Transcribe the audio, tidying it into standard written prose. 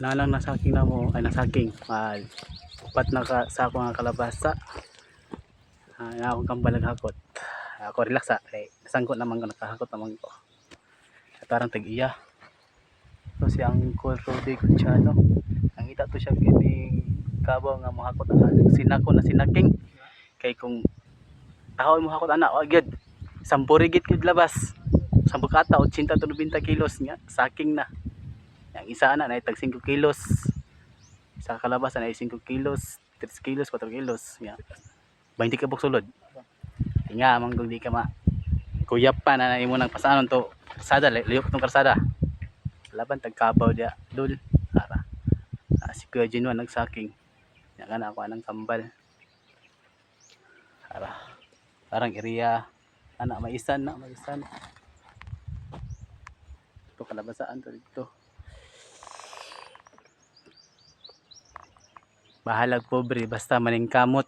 Na lang nasaking na mo ay nasaking. Upat na ka sako nga kalabasa. Ah, na akong kambal naghakot. Ako relax ah. Kay nasangko naman ko, nakahakot naman ko. At parang tag-iya. So si Uncle Rudy Cuchano. Nangita to siya kining kabaw nga mohakot ana. Sinako na sinaking. Kay kung tao mo hakot ana, wa gyud. Samburigit gyud labas. Sambukata 80 to 90 kilos nga saking na. Ang isa ana na tag 5 kilos. Sa kalabasa na 5 kilos, 3 kilos, 4 kilos nga. 20 ka sulod. Nga man kung di ka ma kuyap pa na imo nang pasanon to kalsada, layo tong kalsada. Laban tagkabaw dia dul ara. Ah, si Kuya Jinwan nagsaking. Nya kana ako anang kambal. Ara. Parang area ana maisan na maisan. Ito kalabasaan to dito. Bahalag pobre basta maningkamot.